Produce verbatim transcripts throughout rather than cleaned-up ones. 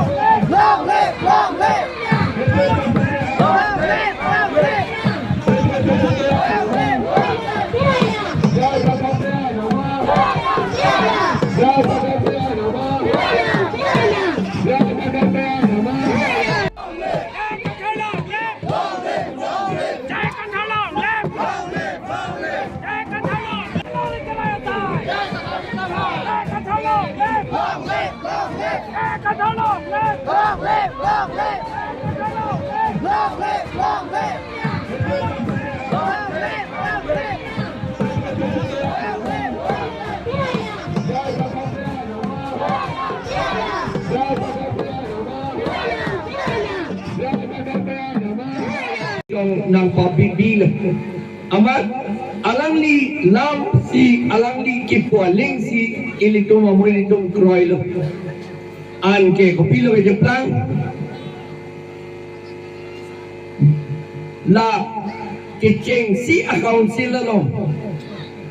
Long live, long live! Long live, long live! Long live, long live! Long live, long live! Long live, long live! Nangpabidi lo. Amat alangli lam si, alangli kipu aling si ilitum amu ilitum kroilo. Anke kopilo kejeplang? La kechengsi a-council along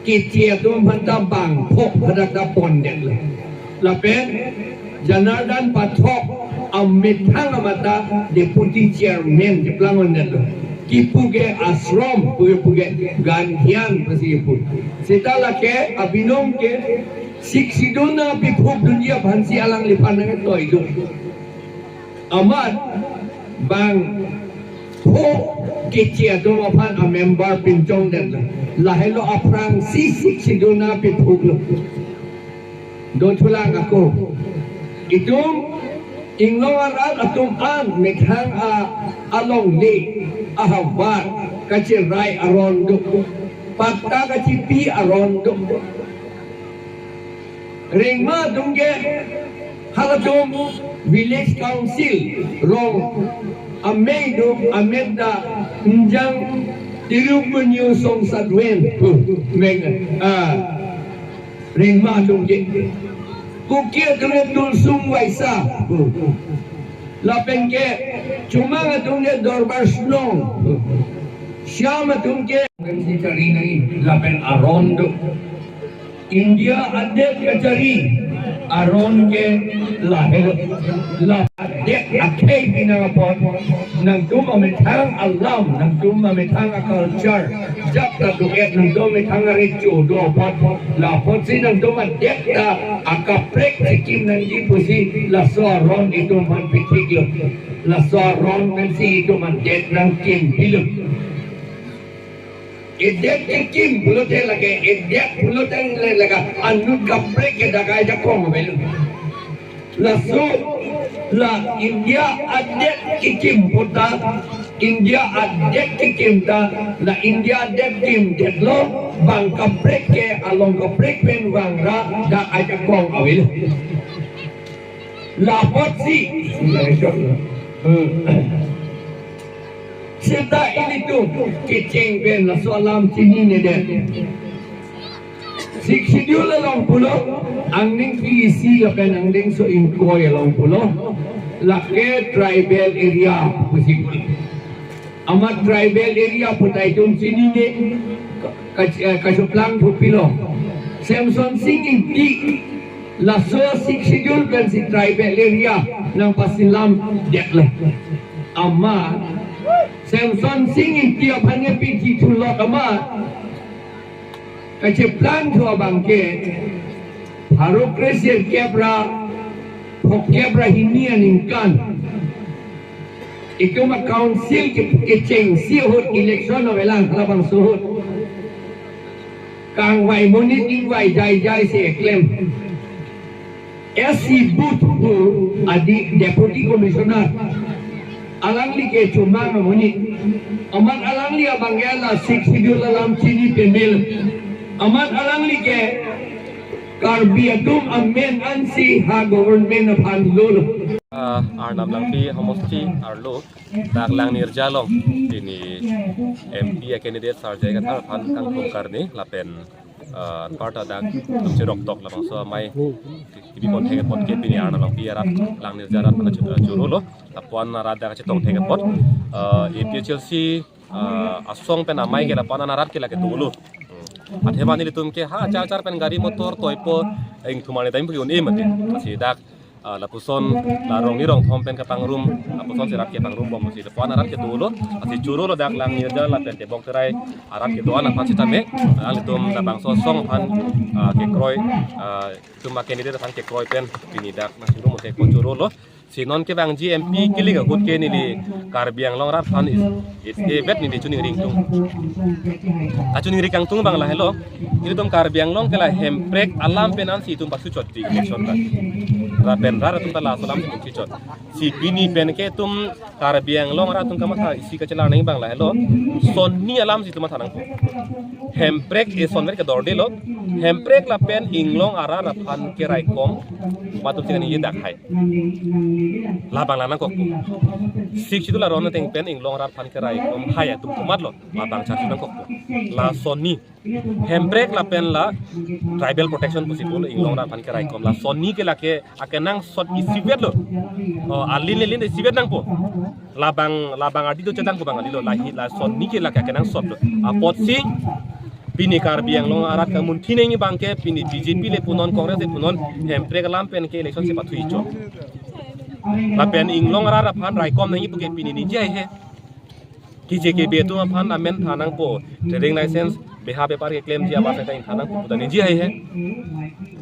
keche atum aphanta bangpho hadak ta pondetlo. Lapen Janardan Pathak amethang amat ta deputy chairman cheplang undetlo. Kipu ke ashram, puke puke Gandhian pusi kipu. Seta lake abinong ke Sixth Schedule nangpiphup dunji aphansi alangliphan nangtoidun. Amat bangpho keche atum aphan a-member pinchongdetlo. Lahelo aphrangsi Sixth Schedule nangpiphuplo. Dothulang ako. Itum inglong arat atum an methang a, alongle, ahavar kacherai aron do. Patta kachepi aron do. Rengma atum ke halatum village council rong amei do, amen ta Injang Tirukmenu Songsatwen pu meng, ah, rengma atum ke. Kuki atum ke Tulsum Waisa pu. Lapen ke Chomang atum ke Dorbar Shnong pu. Shyam atum ke M C chari nai lapen aron do. India adet kachari aron ke lahelo. La adet akhei pinang apot, nangtum amethang alam, nangtum amethang a-culture, jat ta do-et, nangtum amethang arecho do apot, la apotsi nangtum adet ta akaprek chikim nangji pusi laso aron itum aphan pithiklo. Laso aron pensi itum adet nangkim pilo. Edet kekim pulote lake, edet pulote le lake anut kaprek ke dak ajakong avelo. Laso la India adet kekim puta, India adet kekim ta, la India adet kimdetlo, bang kaprek ke along kaprek pen vangra dak ajakong avelo. La apotsi. Seta ilitum kecheng pen laso alam chininedet. Sixth Schedule along pulo, angdeng pi isi lapen angdengso ingkoi along pulo, lake tribal area pusi pulo. Amat tribal area puta itum chinine, ka-, ka-, eh, kacheplang thupilo. Semsonsing Ingti laso Sixth Schedule pensi tribal area nangpasilamdetlo. Amat Semsonsing Ingti aphan ke piji thulot amat kacheplang thu abang ke pharo kre sirkep ra phokep ra hini aningkan itum a-council ke, kechengsi ahut election avelang halabangso ahut. Kangvai monit ingvai jaijai si eklem. S C Booth pu adi Deputy Commissioner. Alangli ke chomang amonit. Amat alangli abang ke la Sixth Schedule alam chini pemil. Amat alangli ke Karbi atum amen ansi ha government aphan lolo. Ah, Arnam Langpi homosti arlo dak Langnirja along pini M P a candidate Sir J I Kathar aphan kangthum karni lapen, ah, anparta dak tum cherok tok labangso amei kebi pon thek apot ke pini Arnam Langpi arat Langnirja arat aphan chu-, choro lo. Lapu-an arat dak chetong thek apot, ah, A P H L C, ah, asong pen amei ke lapu-an arat ke lake dolo. Hmm. Athe bang nelitum ke ha achar achar pen gari motor toipo, ingthum arni time pu ke un-e mati. Lasi dak, ah, lapuson la rong ni rong thom pen kapangrum, lapuson si arat ke pangrumbom si lapu-an arat ke dolo. Lasi choro lo dak Langnirja lapen Tebong Terai arat ke do-an aphan sitame, alanglitum labangso asong aphan, ah, kekroi, ah, itum a candidate aphan kekroi pen pini dak nangchingrum thek apot choro lo. Si non kevangji M P kilik ahut ke neli Karbi Anglong arat aphan is, is, eh, vet neli choningri ingtung. Kachoningri kangtung abang lahelo. Ilitum Karbi Anglong ke la hemprek alam pen ansi itum pasu chot di election ta. Lapen rat atum ta laso alam si itum si chot. Si pini pen ke itum Karbi Anglong arat atum kamatha isi kachelar nangji abang lahelo. Sonni alam si itum matha nangpo. Hemprek eson ver kedorde lo. Hemprek lapen inglong arat aphan keraikom. Matum sing ani dak hai. Labang la nangkokpo. Sixth Schedule aron ateng pen inglong arat aphan keraikom hai atum komatlo. Labang charju nangkokpo. La sonni. Hemprek lapen la tribal protection pusi pulo inglong arat aphan keraikom. La sonni ke lake akenangsot isivet lo. Oh, alin alin isivet nangpo. Labang, labang adi do chedang ko bang adi lo, lahi la sonni ke lake akenangsot lo. Apotsi pini Karbi Anglong arat kamunthi nangji abang ke pini B J P le punon, Congress le punon, hemprek alam pen ke election si pathu icho. Lapen inglong arat aphan raikom nangji pu ke pini ningje haihe. Kije kebe atum aphan amen tha nangpo. Trading license beha bepar keklemji abang seta ingtha nangpo puta ningje haihe.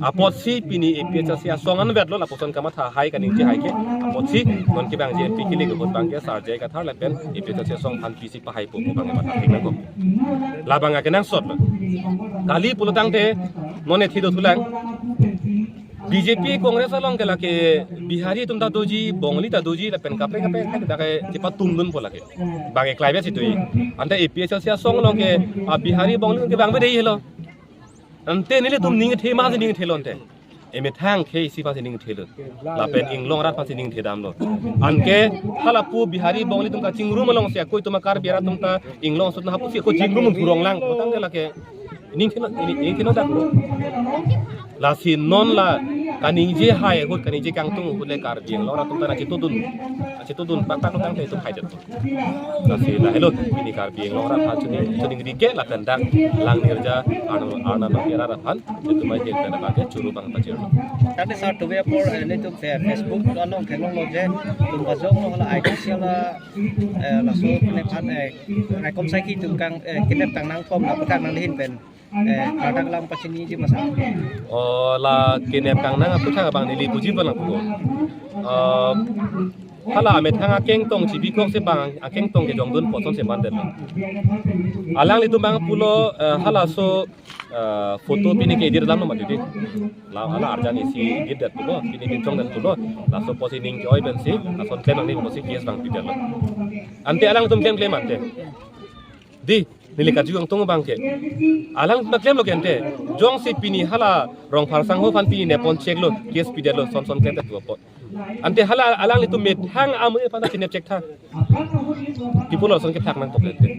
Apotsi pini A P H L C asong anvet lo lapuson kamatha hai kaningje hai ke. Apotsi non kevangji M P kilik ahut abang ke Sir J I Kathar lapen A P H L C asong aphan pisi pahaipo pu abang matha thek nangkok. Labang akenangsot lo. Kali pulotangte non ethi dothulang. B J P Congress along ke lake Bihari atum ta doji, Bongali ta doji, lapen kaprek kaprek hai ta ke chepatungdunpo lake. Bang eklai besi tui. Ante A P H L C asong along ke, ah, Bihari Bongali ke bang bede helo. Ante nelitum ning the ma si ning the lo ante. Emethang khei isi aphan si ning the lo. Lapen inglong arat aphan si ning the dam lo. Anke halapu Bihari Bongali atum kachingrum along si ako itum a Karbi arat atum ta inglong sut na hapu si ako chingrum purong lang. Tangte lake ning theno, ning, ning theno dak. Lasi non la kaningje hai ahut, kaningje kangtung ahut le Karbi Anglong arat atum ta nangchetudun. Nangchetudun pakpak lo tangte itum haidet. Lasi lahelo pini Karbi Anglong arat aphan choningri ke lapen dak Langnirja Arnam, Arnam Langpi arat aphan itum mai pen abang ke choro abang pachirlo. Tangte sir, tuve apor, eh, nelitum Fe-, Facebook along theklonglo je, itum bajong lo hala I T C la, eh, laso nephan, eh, raikom saiki itum kang, eh, kinep tang nangkok, laputhak nangli ahin pen, eh, kardak alam pachiniji ma sir? Oh, la kinep kangnang aputhak abang neli puji pon nangpo. Eh, hala amethang akengtong chibikok si bang akengtong kejongdun poson si mandet. Alanglitum abang pulo, eh, halaso, eh, photo pini ke-edit alam lo mati di. La, hala arjan isi edit det pulo, pini pinchong det pulo. Laso pusi ning ke-oi pensi, lason klem nangji pusi case bang pidetlo. Ante alanglitum klem klem ante. Di, neli karju kangtung abang ke. Alang ta klemlo ke ante. Jongsi pini hala Rongphar sangho aphan pini nepon cheklo, case pidetlo, son son klemdet apot. Ante hala alanglitum methang amonit aphan ta chinep chek tha. People lason ke phak nangkok le ante.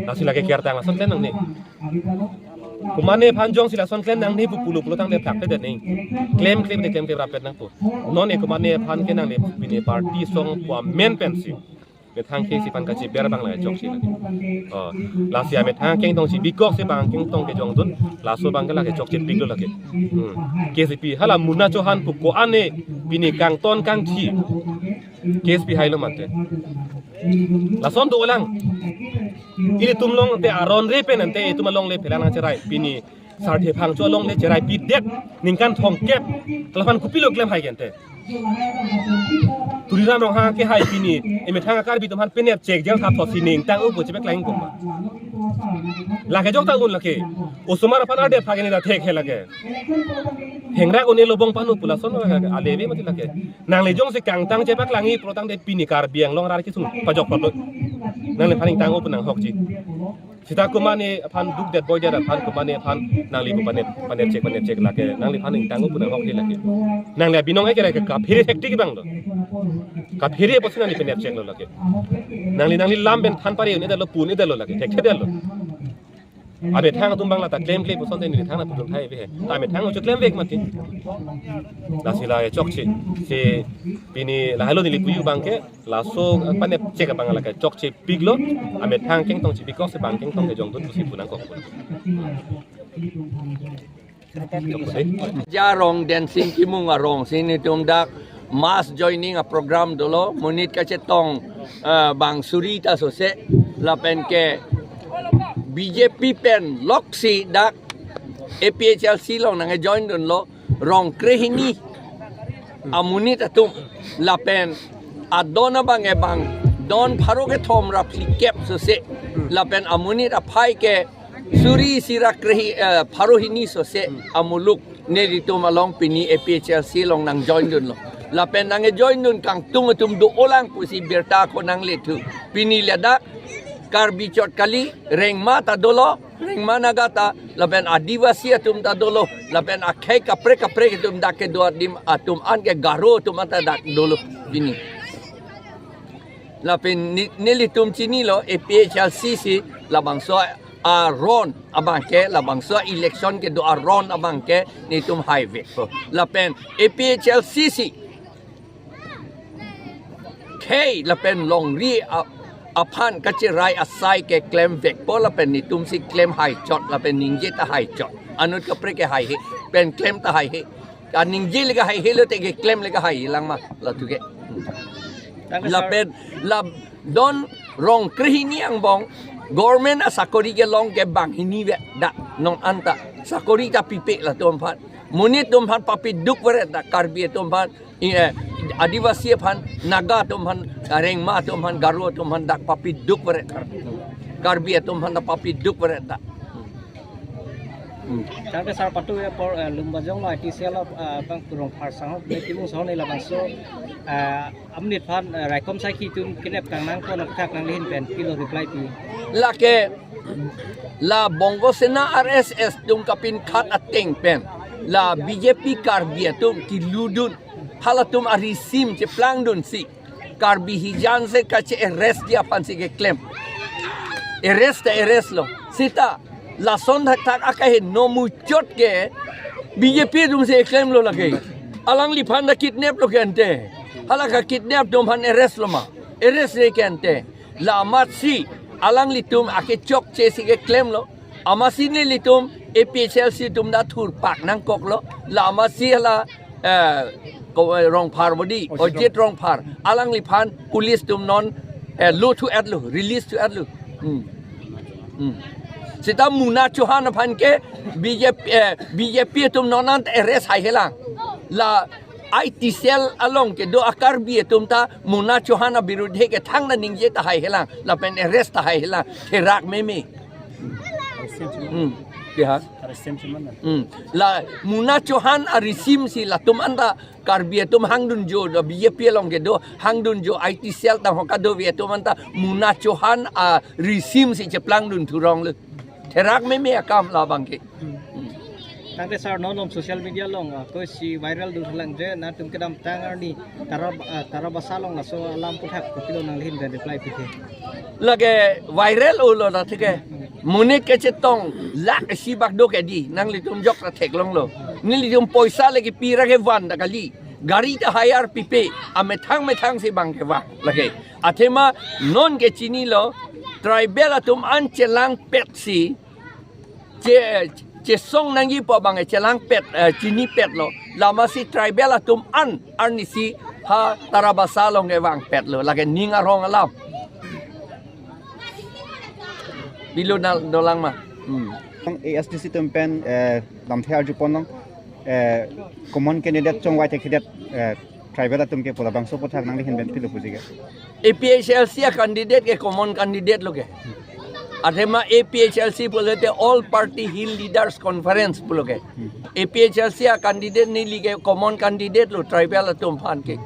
Lasi lake kertang lason klem nangne. Komatne aphan jongsi lason klem nangne pu pulo pulotangte phak pedet ne. Klem klemde klem klem rapet nangpo. Non e komatne aphan ke nangne pini party asong pu amen pensi. Methang khei isi aphan kachiber abang la chok si lake. Oh, lasi amethang akengtong chibikok si bang akengtong kejongdun, laso abang ke lake chokche piklo lake. Hmm. Case pi hala Munna Chauhan pu ko-an ne pini kangton kangthi case pihailo mate. Lason dolang. Ilitum along te aron re pen ante itum alongle phelang nangcherai pini Sarthe Phangcho alongle cherai pidet ningkan thomkep. Lapen kopilo klem hai ke ante. Tuliram Ronghang ke hai pini emethang a-Karbi atum aphan penep chek jang thap thot sining tang upo chepeklang koma. Lake jok ta un lake. Osomar aphan arde phak ini da thek he lake. Hengrak un-e lobong panu pula son lake. Aleve mati lake. Nangli jongsi kangtang chepaklangji pro tangte pini Karbi Anglong arat kesung pajok pajok. Nangliphan ingtang upo nanghokji. Sita komatne aphan dukdet boidet aphan komatne aphan nangli pu panep panep chek panep chek lake. Nangliphan ingtang upo nanghokji lake. Nangli abinong eke lake kaphere thektik bang do. Kaphere pusi nangli penep cheklo lake. Nangli nangli lam pen than pare un-edetlo pu un-edetlo lake. Thekthedetlo. Amethang atum bang lata klemkle puson te neli thangnat putum thai ave he. Ta amethang uchu klemvek mati. Lasi la chokche. Si pini lahelo neli puyu bang ke laso panep chek abang lake chokchepiklo. Amethang kengtong chepiklo si bang kengtong kejongdun pusi pu nangkok. Jarong dancing kimung arong si netum dak mass joining a-program dolo, monit kachetong, eh, bang suri ta sose, lapen ke B J P pen loksi dak A P H L C along nangkejoin dunlo, rong krehini amonit atum, lapen adon abang ebang don pharo kethom ra phlikep sose, lapen amonit aphai ke suri isi ra krehi, eh, pharo hini sose amuluk nelitum along pini A P H L C along nangjoin dunlo. Lapen nangkejoin dun kangtung atum do-olang pusi birta ako nangle thu. Pini ladak Karbi chot kali, Rengma ta dolo, Rengma Naga ta, lapen Adivasi atum ta dolo, lapen akhei kaprek kaprek atum dak kedo adim atum an ke Garo atum anta dak dolo pini. Lapen ni- nelitum chinilo A P H L C si labangso aron abang ke, labangso election kedo aron abang ke netum haivekpo. Lapen A P H L C si khei lapen longri a- aphan kacherai asai ke klemvekpo lapen netum si klem haichot lapen ningje ta haichot. Anut kaprek ke haihe, pen klem ta haihe. Kaningje le ke haihe lote keklem le ke hailang ma, la thu ke. Tangke sir. Lapen la don rong krehini angbong government asakori kelong ke banghini ve dak non anta. Sakori ta pipe latum aphan. Monit atum aphan papi duk veret dak Karbi atum aphan. I, eh, Adivasi aphan, Naga atum aphan, Rengma atum aphan, Garo atum aphan dak papi duk veret. Karbi atum aphan dak papi duk veret dak. Hmm. Tangke sir patu ya por, eh, Lumbajong lo I T cell lo, eh, bang kurong phar sang ho, beli timung sang ho ne labangso, eh, amonit aphan, eh, raikom saikhi atum kidnap kangnang ko nokthak nangli ahin pen pilo reply pi. Lake la Bongo Sena R S S atum kapinkhat ateng pen la B J P Karbi atum keludun halatum arisim cheplangdunsi Karbi hijan se kache-arrest dia aphansi keklem. Arrest ta arrest lo. Sita lason thakthak akaheno muchot ke B J P atumsi klemlo lake. Alangliphan ta kidnap lo ke ante. Hala kakidnap atum aphan arrest lo ma? Arrest re ke ante. La amatsi alanglitum akechokche si keklemlo. Amatsi nelitum A P H L C atum ta thurpak nangkoklo. La amatsi hala, eh, ko, eh, Rongphar bodi, Ojit Ojit Rongphar. Alangliphan police atum non, eh, lo thu-etlo, release thu-etlo. Hmm. Hmm. Sita Muna Chauhan aphan ke B J P, eh, B J P atum non anta arrest haihelang. La I T cell along kedo a-Karbi atum ta Muna Chauhan abirudhe ke thangta ningje ta haihelang, lapen arrest ta haihelang, therak meme. Hmm. Ke ha? Hmm. La Muna Chauhan arisim si latum anta Karbi atum hangdunjo do, B J P along kedo hangdunjo I T cell tang ho kadokave atum anta Muna Chauhan arisim si cheplangdun thurong le. Therak meme akam labang ke. Tangte sir non om social media along, ah, ko si viral dun langje, nangtum kedamtang arni Tara, ah, Tarabasa along laso alam puthak kopilo nangli ahin pen reply pithe. Lake viral olo na thike. Monit kachetong lakh isi bak do ke di, nanglitum jok ta theklonglo. Nelitum poisa lake pi ra kevan ta kali. Gari ta hire pipe, amethang methang si bang kevang lake. Athema non ke chinilo, tribal atum an chelangpet si, che, chesong nangji pu abang chelangpet, eh, chinipetlo. La amatsi tribal atum an arnisi ha Tarabasa along kevangpetlo. Lake ning arong alam. Bilo na dolang ma. Hmm. A S D C atum pen, eh, lamthe arjupon long, eh, common candidate chongvai thekthedet, eh, Tribal atum ke pu labangso aputhak nangli ahin pen pilo puji ke? A P H L C a-candidate ke common candidate lo ke. Athema A P H L C pulote All Party Hill Leaders Conference pulo ke. A P H L C a-candidate neli ke common candidate lo tribal atum aphan ke.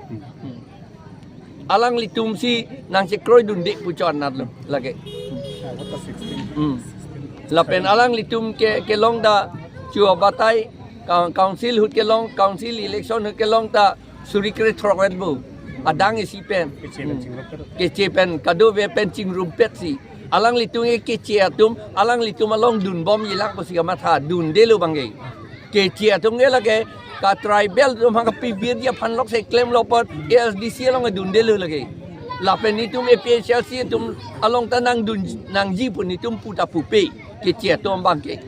Alanglitum si nangchekroidunde pu chonat lo lake. Hmm. Lapen alanglitum ke kelong ta chuabatai, coun-, council ahut kelong, council election ahut kelong ta suri krethrok vet bo. Adang isi pen. Keche pen Hmm. chingrumpet. Keche pen kadokave pen chingrumpet si. Alanglitum ke keche atum, alanglitum along dunbomjilang pusi kamatha, dundelo abang ke. Keche atum ke lake ka tribal atum ha kapivirji aphan lok si klemlo apot A S D C along dundelo lake. Lapen itum A P H L C atum along ta nangdun nangji pu netum pu ta pupe. Keche atum abang ke.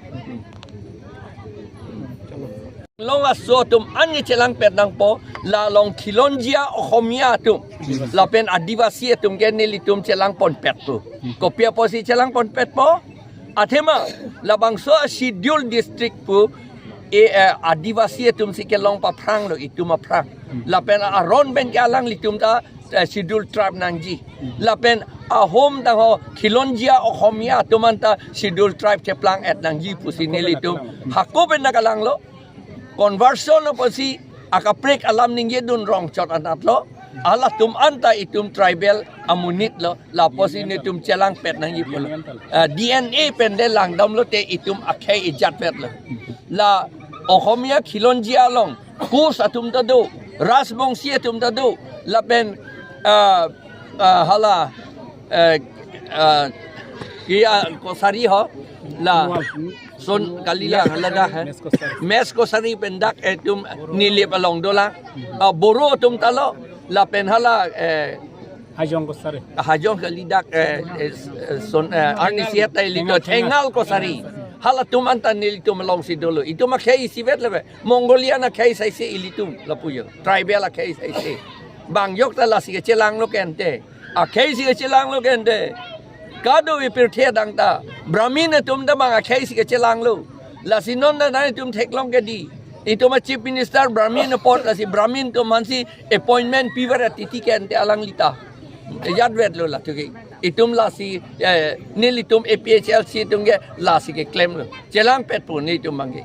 Long aso atum an ke chelangpet nangpo, la along Khilonjia Okhomia atum lapen Adivasi atum ke nelitum chelangponpetpo. Kopi apotsi chelangponpetpo? Athema labangso a-schedule district pu e, eh, Adivasi atum si kelong paphrang lo, itum aphrang. Lapen aron pen ke alanglitum ta, eh, schedule tribe nangji. Lapen ahom tangho Khilonjia Okhomia atum anta schedule tribe cheplang-et nangji pusi nelitum hako pen nangkalang lo. Conversion apotsi akaprek alam ningjedun rong chot anat lo. Halatum anta itum tribal amonit lo, la apotsi netum chelangpet nangji pulo. Ah, D N A pen le langdamlote itum akhei ejat vet lo. La Okhomia Khilonjia along Koch atum ta do, Rajbongsi atum ta do, lapen, ah, ah, hala, eh, ah, iya Kosari ho, la, son kali la, hala dak, eh. Mes Kosari. Mes Kosari pen dak, eh, atum Nilip along dolang. Ah, Boro atum ta lo, lapen hala, eh, Hajong Kosari. Hajong kali dak, eh, eh, son, eh, arnisi atai lito Thengal Kosari. Halatum anta nelitum alongsi dolo. Itum akhei isivet lebe. Mongolian akhei saise ilitum lapu jo. Tribal akhei saise. Bang jok ta lasi kechelanglo kente. Akhei si kechelanglo kente. Kadokave pirthe adang ta Brahmin atum ta bang akhei si kechelanglo. Lasi non ta nangtum theklong ke dei. Itum a-Chief Minister Brahmin apot, lasi Brahmin atum aphansi appointment piver titi kente alangli ta. Ejat vet lo la tuke. Itum lasi, eh, nelitum A P H L C atum ke lasi keklemlo. Chelangpetpo netum abang ke.